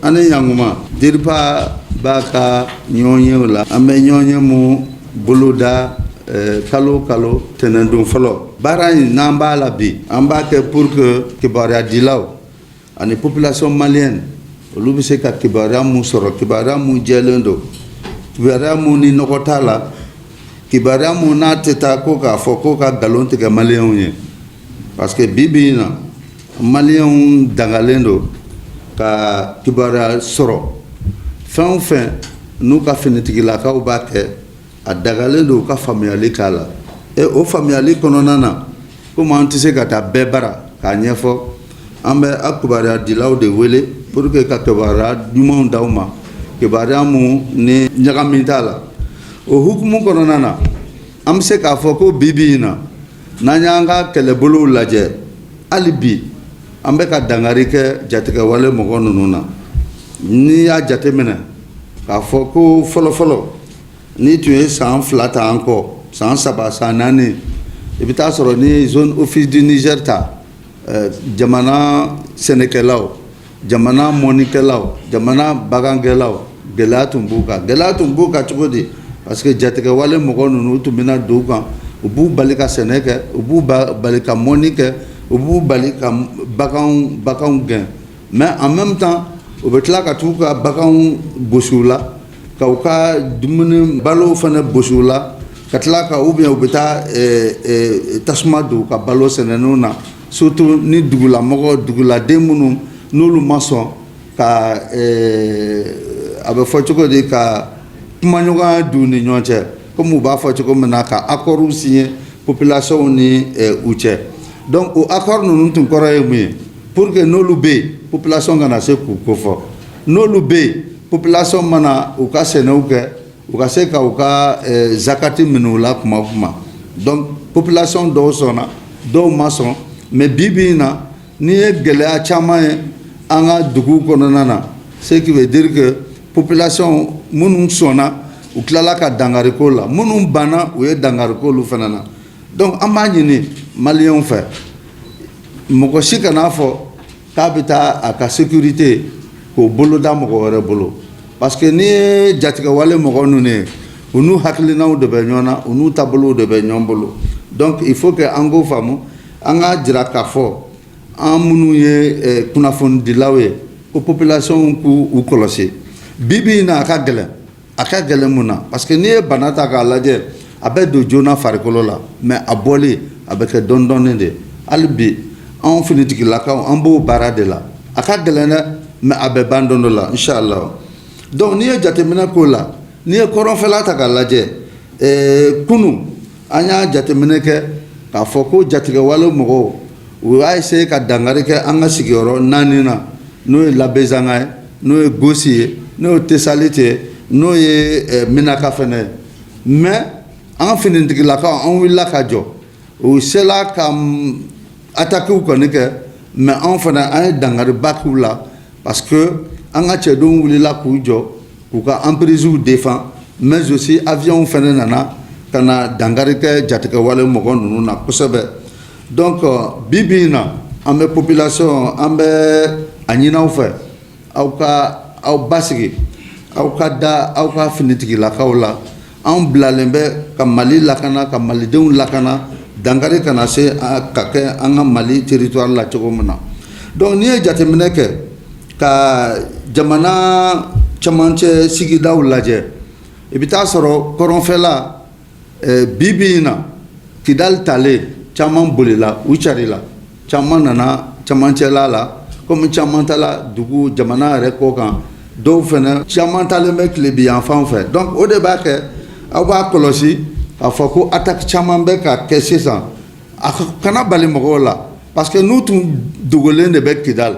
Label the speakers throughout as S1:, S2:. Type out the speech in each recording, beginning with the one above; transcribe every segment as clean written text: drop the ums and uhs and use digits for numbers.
S1: An ni ɲankuma, DIRPA b'a ka ɲɔgɔnyew la. An bɛ ɲɔgɔnye mun boloda kalo kalo tɛnɛndon fɔlɔ. Baara in n'an b'a la bi, an b'a kɛ pour que kibaruyadilaw ani population malienne, olu bɛ se ka kibaruya mun sɔrɔ, kibaruya mun jɛlen don, kibaruya mun ni nɔgɔ t'a la, kibaruya mun n'a tɛ taa ko k'a fɔ ko ka nkalon tigɛ maliyɛnw ye, parce que bi bi in na, maliyɛnw dangalen don ka kibaruya sɔrɔ. Fɛn o fɛn n'u ka finitigilakaw b'a kɛ, a dagalen don u ka faamuyali k'a la. E o faamuyali kɔnɔna na, komi an tɛ se ka taa bɛɛ bara k'a ɲɛfɔ, an bɛ a kibaruyadilaw de wele pour que ka kibaruya ɲumanw d'aw ma, kibaruya mun ni ɲagami t'a la. O hukumu kɔnɔna na, an bɛ se k'a fɔ ko bi bi in na, n'an y'an ka kɛlɛbolow lajɛ, hali bi an bɛ ka dankari kɛ jatigɛwale mɔgɔ ninnu na. N'i y'a jateminɛ k'a fɔ ko fɔlɔfɔlɔ, n'i tun ye san 2 ta an kɔ, san 3, san 4, i bɛ taa sɔrɔ ni zone Office du Niger ta, jamana sɛnɛkɛlaw, jamana mɔnikɛlaw, jamana bagankɛlaw, gɛlɛya tun b'u kan. Gɛlɛya tun b'u kan cogo di? Parce que jatigɛwale mɔgɔ ninnu tun bɛna don u kan, u b'u bali ka sɛnɛ kɛ, u b'u bali ka mɔni kɛ, u b'u bali ka baganw gɛn. Mais en même temps, u bɛ tila ka t'u ka baganw gosi u la, ka u ka dumuni balo fana gosi u la, ka tila ka, ou bien u bɛ taa tasuma don u ka balo sɛnɛninw na, surtout ni dugulamɔgɔ, duguladen minnu n'olu ma sɔn ka, a bɛ fɔ cogo di, ka kumaɲɔgɔnya d'u ni ɲɔgɔn cɛ, komi u b'a fɔ cogo min na, ka accord signer population ni u cɛ. Donc o accord ninnu tun kɔrɔ ye mun ye? Pour que n'olu bɛ yen, population kana se k'u kofɔ. N'olu bɛ yen, population mana u ka sɛnɛw kɛ, u ka se ka u ka zakati minɛ u la kuma o kuma. Donc population dɔw sɔnna, dɔw ma sɔn. Mais bi bi in na, n'i ye gɛlɛya caman ye an ka duguw kɔnɔna na, ce qui veut dire que population minnu sɔnna, u tilala ka dankari ko la, minnu banna, u ye dankari k'olu fana na. Donc an b'a ɲini maliyɛnw fɛ, mɔgɔ si kan'a fɔ k'a bɛ taa a ka sécurité k'o bolo da mɔgɔ wɛrɛ bolo, parce que n'i ye jatigɛwale mɔgɔ ninnu ye, u n'u hakilinaw de bɛ ɲɔgɔn na, u n'u taabolow de bɛ ɲɔgɔn bolo. Donc il faut que an k'o faamu, an k'a jira k'a fɔ an minnu ye kunnafonidilaw ye ko population k'u u kɔlɔsi. Bi bi in na, a ka gɛlɛn. A ka gɛlɛn mun na? Parce que n'i ye bana ta k'a lajɛ, a bɛ don joona farikolo la, mais a bɔlen, a bɛ kɛ dɔɔni dɔɔni de. Hali bi, anw finitigilakaw, an b'o baara de la. A ka gɛlɛn dɛ, mais a bɛ ban don dɔ la, inshallah. Donc n'i ye jateminɛ k'o la, n'i ye kɔrɔnfɛla ta k'a lajɛ, kunun an y'a jateminɛ kɛ k'a fɔ ko jatigɛwale mɔgɔw, u y'a essayer ka dankari kɛ an ka sigiyɔrɔ naani na, n'o ye Labezanga ye, n'o ye Gosi ye, n'o ye Tesaliti ye, n'o ye Minaka fɛnɛ ye. Mais an finitigilakaw, an wulila ka jɔ. U sela ka attaque kɔni kɛ, mais anw fana, an ye dankariba k'u la, parce que an ka cɛdenw wulila k'u jɔ k'u ka emprises défend, mais aussi avion fɛnɛ nana ka na dankari kɛ jatigɛwale mɔgɔ ninnu na kosɛbɛ. Donc bi bi in na, an bɛ population, an bɛ a ɲini aw fɛ, aw ka aw basigi, aw ka da aw ka finitigilakaw la. Anw bilalen bɛ ka Mali lakana, ka malidenw lakana, dankari kana se ka kɛ an ka Mali territoire la cogo min na. Donc n'i ye jateminɛ kɛ ka jamana camancɛ sigidaw lajɛ, i bɛ taa sɔrɔ kɔrɔnfɛla, bi bi in na, Kidali talen, caman bolila, u carila, caman nana camancɛla la, komi caman taala dugu jamana yɛrɛ kɔ kan, dɔw fana caman talen bɛ tilebi yan fan fɛ. Donc o de b'a kɛ aw b'a kɔlɔsi k'a fɔ ko attaque caman bɛ ka kɛ sisan. A kana bali mɔgɔw la, parce que n'u tun dogolen de bɛ Kidali,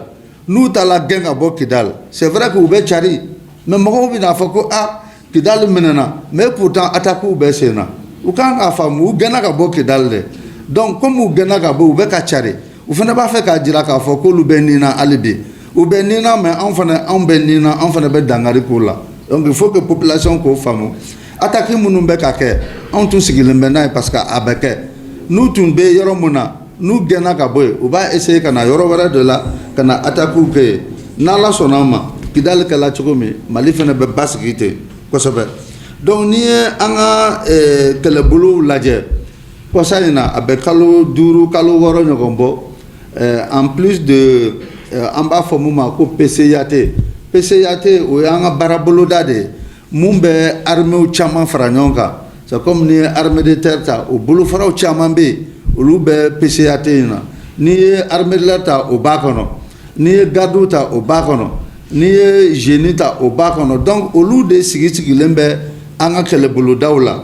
S1: n'u taara gɛn ka bɔ Kidali, c'est vrai que u bɛ cari, mais mɔgɔw bɛna fɔ ko ah, Kidali minɛna, mais pourtant attaque bɛ sen na. U kan k'a faamu, u gɛnna ka bɔ Kidali dɛ. Donc comme u gɛnna ka bɔ, u bɛ ka cari, u fana b'a fɛ k'a jira k'a fɔ k'olu bɛ nin na. Hali bi u bɛ nin na, mais anw fana, anw bɛ nin na, anw fana bɛ dankari k'u la. Donc il faut que population k'o faamu. Attaque minnu bɛ ka kɛ, anw tun sigilen bɛ n'a ye, parce que a bɛ kɛ. N'u tun bɛ yɔrɔ mun na, n'u gɛnna ka bɔ yen, u b'a essayer ka na yɔrɔ wɛrɛ de la ka na attaque kɛ yen. N'Ala sɔnna a ma, Kidali kɛla cogo min, Mali fana bɛ basigi ten kosɛbɛ. Donc n'i ye an ka kɛlɛbolow lajɛ kɔsa in na, a bɛ kalo 5, kalo 6 ɲɔgɔn bɔ, en plus de an b'a fɔ mun ma ko PCAT. PCAT, o y'an ka baara boloda de ye mun bɛ armées caman fara ɲɔgɔn kan. C'est comme ni ye armée de terre ta, o bolofaraw caman bɛ yen, olu bɛ PCAT in na. N'i ye armée de l'air ta, o b'a kɔnɔ. N'i ye garde ta, o b'a kɔnɔ. N'i ye génie ta, o b'a kɔnɔ. Donc olu de sigi sigilen bɛ an ka kɛlɛbolodaw la.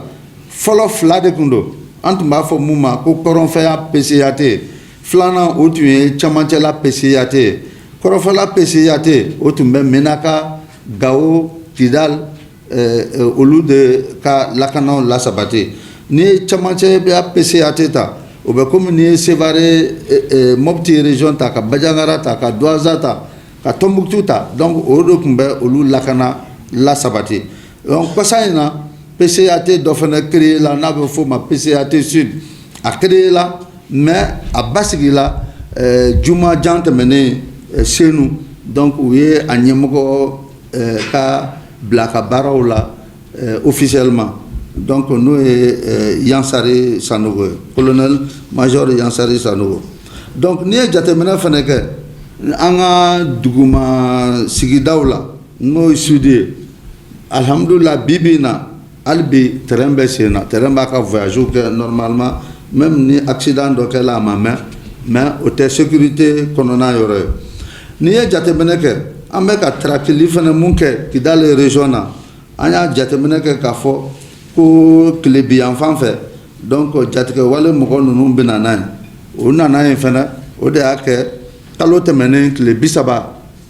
S1: Fɔlɔ, fila de tun don. An tun b'a fɔ mun ma ko kɔrɔnfɛya PCAT, filanan o tun ye camancɛla PCAT ye. Kɔrɔnfɛla PCAT, o tun bɛ Menaka, Gawo, Kidal, olu de ka lakanaw lasabati. N'i ye camancɛya PCAT ta, o bɛ komi n'i ye Sevare, Mopti région ta, ka Bandiagara ta, ka Douentza ta, ka Tombouctou ta. Donc o de tun bɛ olu lakana lasabati. Donc kɔsa in na, PCAT dɔ fana créé la, n'a bɛ f'o ma PCAT Sud. A créé la, mais a basigila juma jan tɛmɛnen Senu. Donc u ye a ɲɛmɔgɔ ka bila ka baaraw la officiellement. Donc n'o ye Yansare Sanogo ye, colonel major Yansare Sanogo. Donc n'i ye jateminɛ fana kɛ an ka duguma sigidaw la, n'o ye sud ye, alhamdulillah, bi bi in na, hali bi train bɛ sen na, train b'a ka voyage kɛ normalement. Même ni accident dɔ kɛla, a ma mɛn, mais o tɛ sécurité kɔnɔna yɔrɔ ye. N'i ye jateminɛ kɛ, an bɛ ka traqueli fana mun kɛ Kidali région na, an y'a jateminɛ kɛ k'a fɔ ko tilebi yan fan fɛ, donc jatigɛ wale mɔgɔ ninnu bɛ na n'a ye. O nana yen fana, o de y'a kɛ kalo tɛmɛnen tile 30,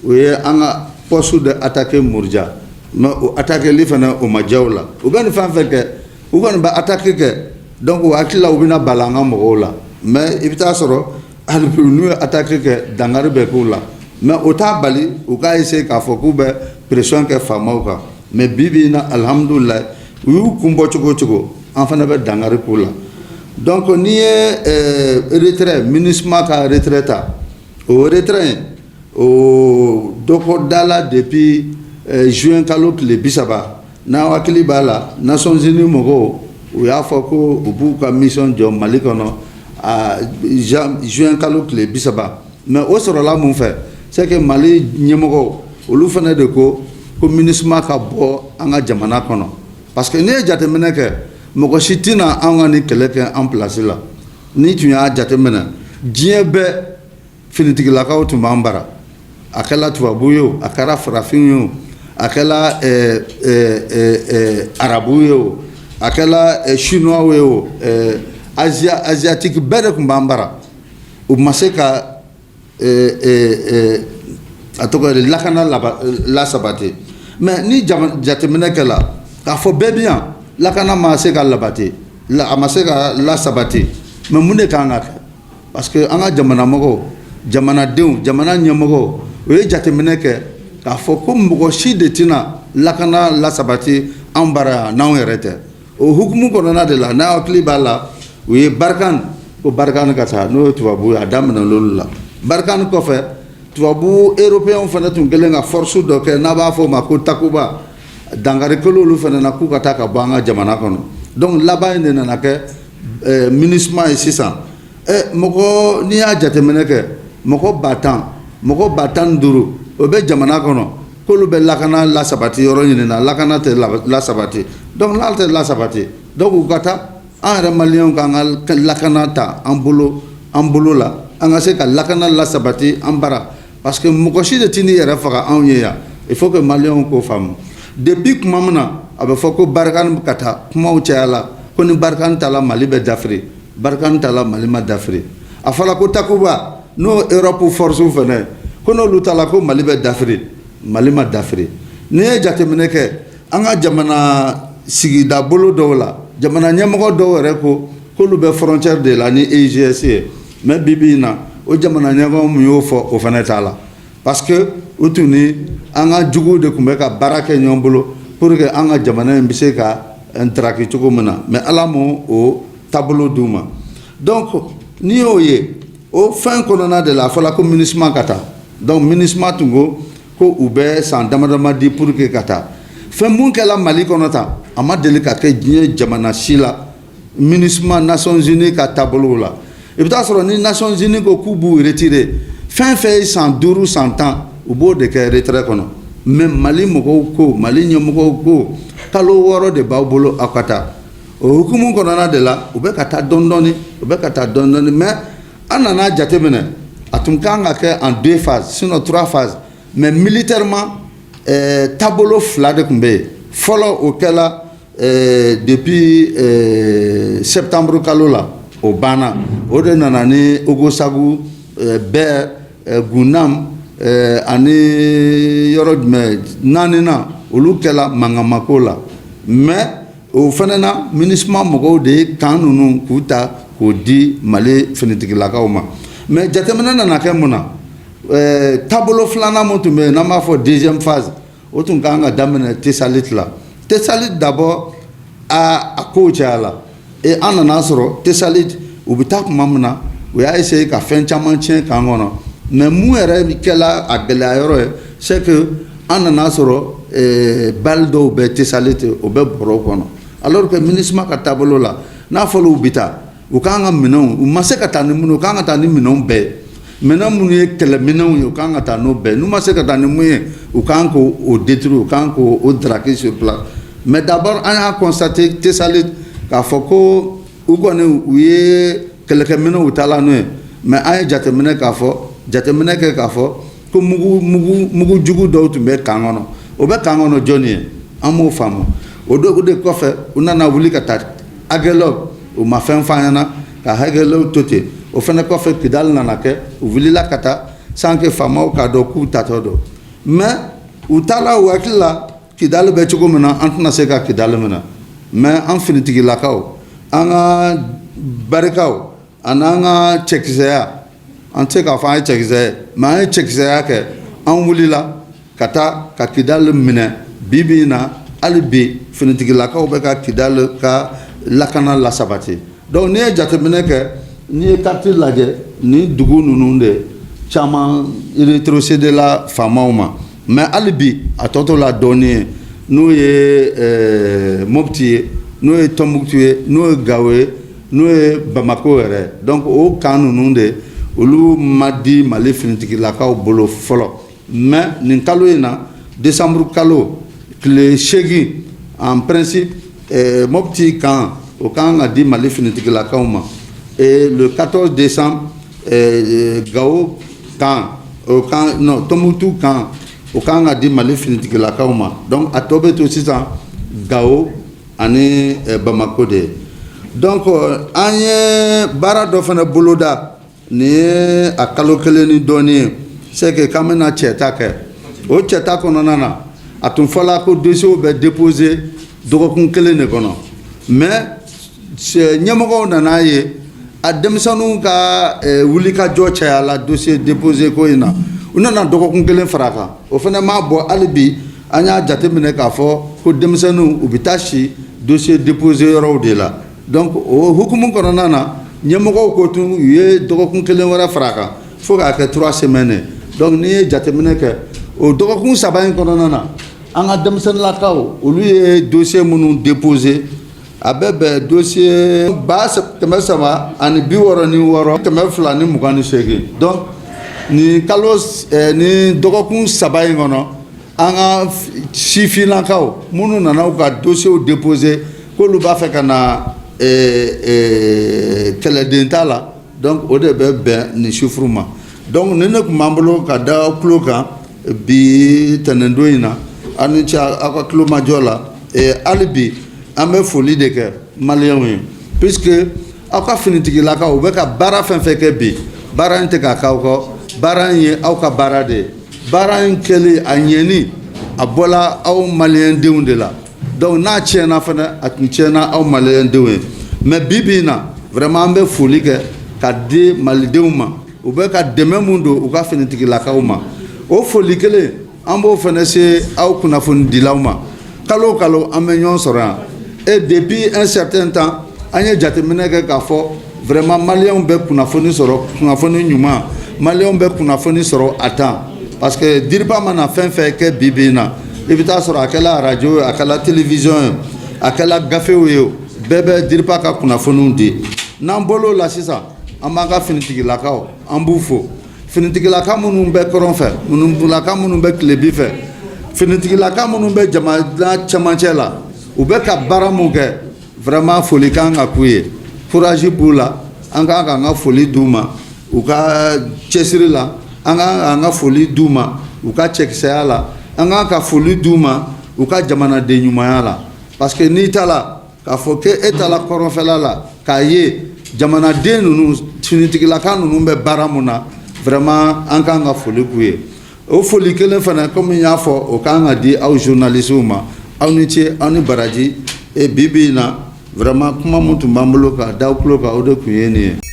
S1: o ye an ka poste de attaquer Muruja. Mais o attaqueli fana, o ma diya u la. U bɛ nin fɛn fɛn kɛ, u kɔni bɛ attaque kɛ. Donc u hakili la, u bɛna bala an ka mɔgɔw la, mais i bɛ taa sɔrɔ hali bi, n'u ye attaque kɛ, dankari bɛ k'u la. Mais o t'a bali u k'a essayer k'a fɔ k'u bɛ pression kɛ faamaw kan. Mais bi bi in na, alhamdulilayi, u y'u kun bɔ cogo o cogo, an fana bɛ dankari k'u la. Donc n'i ye retrait, MINUSMA ka retrait ta, o retrait in, o dɔgɔda la depuis juin kalo tile 30. N'aw hakili b'a la, Nations Unies mɔgɔw, u y'a fɔ ko u b'u ka mission jɔ Mali kɔnɔ a juin kalo tile 30. Mais o sɔrɔla mun fɛ? C'est que Mali ɲɛmɔgɔw, olu fana de ko ko MINUSMA ka bɔ an ka jamana kɔnɔ, parce que n'i ye jateminɛ kɛ, mɔgɔ si tɛna an ka nin kɛlɛ kɛ an place la. N'i tun y'a jateminɛ, diɲɛ bɛɛ finitigilakaw tun b'an bara, a kɛla tubabu ye o, a kɛra farafin ye o, a kɛla arabu ye o, a kɛla chinois ye o, asia asiatique bɛɛ de tun b'an bara. U ma se ka a tɔgɔ ye lakana lasabati. Mais ni jateminɛ kɛla k'a fɔ bɛɛ bɛ yan, lakana ma se ka labati, a ma se ka lasabati. Mais mun de kan ka kɛ? Parce que an ka jamana mɔgɔw, jamanadenw, jamana ɲɛmɔgɔw, o ye jateminɛ kɛ k'a fɔ ko mɔgɔ si de tɛna lakana lasabati an bara yan n'anw yɛrɛ tɛ. O hukumu kɔnɔna de la, n'a hakili b'a la, u ye Barkhane ko Barkhane ka taa, n'o ye tubabu ye, a daminɛ l'olu la. Barkhane kɔfɛ, tubabu européen fana tun kɛlen ka force dɔ kɛ, n'a b'a fɔ o ma ko Takuba. Dankari kɛlen olu fana na k'u ka taa ka bɔ an ka jamana kɔnɔ. Donc laban in de nana kɛ MINUSMA ye sisan. Mɔgɔ, n'i y'a jateminɛ kɛ, mɔgɔ 10 000, mɔgɔ 15 000, o bɛ jamana kɔnɔ, k'olu bɛ lakana lasabati yɔrɔ ɲini na, lakana tɛ lasabati. Donc n'a tɛ lasabati, donc u ka taa. An yɛrɛ maliyɛnw k'an ka lakana ta an bolo la, an ka se ka lakana lasabati an bara, parce que mɔgɔ si de tɛ n'i yɛrɛ faga anw ye yan. Il faut que maliyɛnw k'o faamu. Depuis tuma min na a bɛ fɔ ko Barkhane ka taa, kumaw cayala ko ni Barkhane taala, Mali bɛ dafiri. Barkhane taala, Mali ma dafiri. A fɔra ko Takuba, n'o Europe force fana, ko n'olu taala, ko Mali bɛ dafiri. Mali ma dafiri. N'i ye jateminɛ kɛ an ka jamana sigida bolo dɔw la, jamana ɲɛmɔgɔ dɔw yɛrɛ ko k'olu bɛ frontière de la ni EIGS ye. Mais bi bi in na, o jamana ɲɛmɔgɔ mun y'o fɔ, o fana t'a la, parce que u tun ni an ka juguw de tun bɛ ka baara kɛ ɲɔgɔn bolo pour que an ka jamana in bɛ se ka ntaraki cogo min na, mais Ala m'o o taabolo d'u ma. Donc n'i y'o ye, o fɛn kɔnɔna de la, a fɔla ko MINUSMA ka taa. Donc MINUSMA tun ko ko u bɛ san dama dama di pour que ka taa. Fɛn mun kɛla Mali kɔnɔ tan, a ma deli ka kɛ diɲɛ jamana si la. MINUSMA, Nations Unies ka taabolow la, i bɛ taa sɔrɔ ni Nations Unies ko k'u b'u retirer, fɛn fɛn ye san 5, san 10, u b'o de kɛ retrait kɔnɔ. Mais Mali mɔgɔw ko, Mali ɲɛmɔgɔw ko kalo 6 de b'aw bolo, aw ka taa. O hukumu kɔnɔna de la, u bɛ ka taa dɔɔni dɔɔni, u bɛ ka taa dɔɔni dɔɔni. Mais an nana jateminɛ, a tun kan ka kɛ en deux phases, sinon trois phases. Mais militairement, taabolo fila de tun bɛ yen fɔlɔ. O kɛla depuis septembre kalo la, o banna. O de nana ni Ogosagu, Bɛɛ, Gunam ani yɔrɔ jumɛn naaninan, olu kɛla mankanmako la. Mais o fana na, MINUSMA mɔgɔw de ye camp ninnu k'u ta k'o di Mali finitigilakaw ma. Mais jateminɛ nana kɛ mun na? Taabolo filanan mun tun bɛ yen, n'an b'a fɔ deuxième phase, o tun kan ka daminɛ Tesalit la. Tesalit d'abord, a kow cayala et an nana sɔrɔ Tesalit, u bɛ taa tuma min na, u y'a essayer ka fɛn caman tiɲɛ camp kɔnɔ. Mais mun yɛrɛ kɛla a gɛlɛya yɔrɔ ye, c'est que an nana sɔrɔ balle dɔw bɛ Tesalit, o bɛ bɔrɔw kɔnɔ, alors que MINUSMA ka taabolo la, n'a fɔra u bɛ taa, u k'an ka minɛnw, u ma se ka taa ni minnu, u k'an ka taa ni minɛnw bɛɛ, minɛn minnu ye kɛlɛminɛnw ye, u k'an ka taa n'o bɛɛ. N'u ma se ka taa ni mun ye, u k'an k'o détruire, u k'an k'o draguer sur place. Mais d'abord, an y'a constaté Tesalit k'a fɔ ko u kɔni, u ye kɛlɛkɛminɛnw taala n'o ye. Mais an ye jateminɛ k'a fɔ, jateminɛ kɛ k'a fɔ ko mugu mugu mugu jugu dɔw tun bɛ camp kɔnɔ. O bɛ camp kɔnɔ jɔnni ye? An m'o faamu. O de kɔfɛ, u nana wuli ka taa Aguelhok, u ma fɛn f'an ɲɛna ka Aguelhok to ten. O fana kɔfɛ, Kidali nana kɛ, u wulila ka taa sans que faamaw k'a dɔn k'u tatɔ don. Mais u taala, u hakili la Kidali bɛ cogo min na, an tɛna se ka Kidali minɛ. Mais an finitigilakaw, an ka barikaw ani an ka cɛkisɛya, an tɛ se k'a fɔ an ye cɛkisɛ ye, mais an ye cɛkisɛya kɛ, an wulila ka taa ka Kidali minɛ. Bi bi in na, hali bi finitigilakaw bɛ ka Kidali ka lakana lasabati. Donc n'i ye jateminɛ kɛ, n'i ye carte lajɛ, ni dugu ninnu de caman rétrocédé la faamaw ma. Mais hali bi a tɔ to la dɔɔnin ye, n'o ye Mopti ye, n'o ye Tɔnbukutu ye, n'o ye Gawo ye, n'o ye Bamako yɛrɛ. Donc o camp ninnu de, olu ma di Mali finitigilakaw bolo fɔlɔ. Mais nin kalo in na, décembre kalo tile 8, en principe, Mopti camp, o kan ka di Mali finitigilakaw ma. Et le 14 décembre, Gao camp, o kan, non, Tombouctou camp, o kan ka di Mali finitigilakaw ma. Donc a tɔ bɛ to sisan Gao ani Bamako de ye. Donc an ye baara dɔ fana boloda nin ye a kalo kelen ni dɔɔnin ye, c'est que k'an bɛna cɛta kɛ. O cɛta kɔnɔna na, a tun fɔla ko dossier bɛ déposer dɔgɔkun kelen de kɔnɔ. Mais ɲɛmɔgɔw nana ye, a denmisɛnninw ka wulikajɔ cayala dossier déposé ko in na, u nana dɔgɔkun kelen fara a kan. O fana m'a bɔ. Hali bi an y'a jateminɛ k'a fɔ ko denmisɛnninw, u bɛ taa si dossier déposé yɔrɔw de la. Donc o hukumu kɔnɔna na, ɲɛmɔgɔw ko tun u ye dɔgɔkun kelen wɛrɛ fara a kan fo k'a kɛ 3 semaines. Donc n'i ye jateminɛ kɛ, o dɔgɔkun 3 in kɔnɔna na, an ka denmisɛnninlakaw, olu ye dossier minnu déposé, a bɛ bɛn dossier 366 228. Donc nin kalo, ni dɔgɔkun 3 in kɔnɔ, an ka sifinnakaw minnu nana u ka dossier déposé k'olu b'a fɛ ka na kɛlɛden ta la, donc o de bɛ bɛn nin chiffre ma. Donc ni ne tun b'an bolo ka da tulo kan bi tɛnɛndon in na, aw ni ce aw ka tulomajɔ la. Hali bi an bɛ foli de kɛ Maliyɛnw ye, puisque aw ka finitigilakaw, u bɛ ka baara fɛn fɛn kɛ bi, baara in tɛ ka k'aw kɔ, baara in ye aw ka baara de ye. Baara in kɛli a ɲɛni, a bɔla aw Maliyɛn denw de la. Donc n'a tiɲɛna fana, a tun tiɲɛna aw Maliyɛn denw ye. Mais bi bi in na, vraiment, an bɛ foli kɛ ka di Malidenw ma, u bɛ ka dɛmɛ mun don u ka finitigilakaw ma. O foli kelen, an b'o fana se aw kunnafonidilaw ma. Kalo o kalo, an bɛ ɲɔgɔn sɔrɔ yan. Et depuis un certain temps, an ye jateminɛ kɛ k'a fɔ vraiment Maliyɛnw bɛ kunnafoni sɔrɔ, kunnafoni ɲuman, Maliyɛnw bɛ kunnafoni sɔrɔ à temps, parce que DIRPA mana fɛn fɛn kɛ bi bi in na, i bɛ taa sɔrɔ a kɛla arajo ye, a kɛla télévision ye, a kɛla gafew ye, bɛɛ bɛ DIRPA ka kunnafoniw di. N'an bɔl'o la sisan, an b'an ka finitigilakaw, an b'u fo. Finitigilaka minnu bɛ kɔrɔn fɛ, finitigilaka minnu bɛ tilebi fɛ, finitigilaka minnu bɛ jamana cɛmancɛ la, u bɛ ka baara mun kɛ, vraiment foli kan ka k'u ye. Courage b'u la, an kan k'an ka foli d'u ma u ka cɛsiri la, an kan k'an ka foli d'u ma u ka cɛkisɛya la, an kan ka foli d'u ma u ka jamanaden ɲumanya la, parce que n'i taara k'a fɔ k'e taara kɔrɔnfɛla la k'a ye jamanaden ninnu, finitigilaka ninnu bɛ baara mun na, vraiment an kan ka foli k'u ye. O foli kelen fana, komi n y'a fɔ, o kan ka di aw journalistes ma. Aw ni ce, aw ni baraji. E bi bi in na, vraiment kuma mun tun b'an bolo ka da aw tulo kan, o de tun ye nin ye.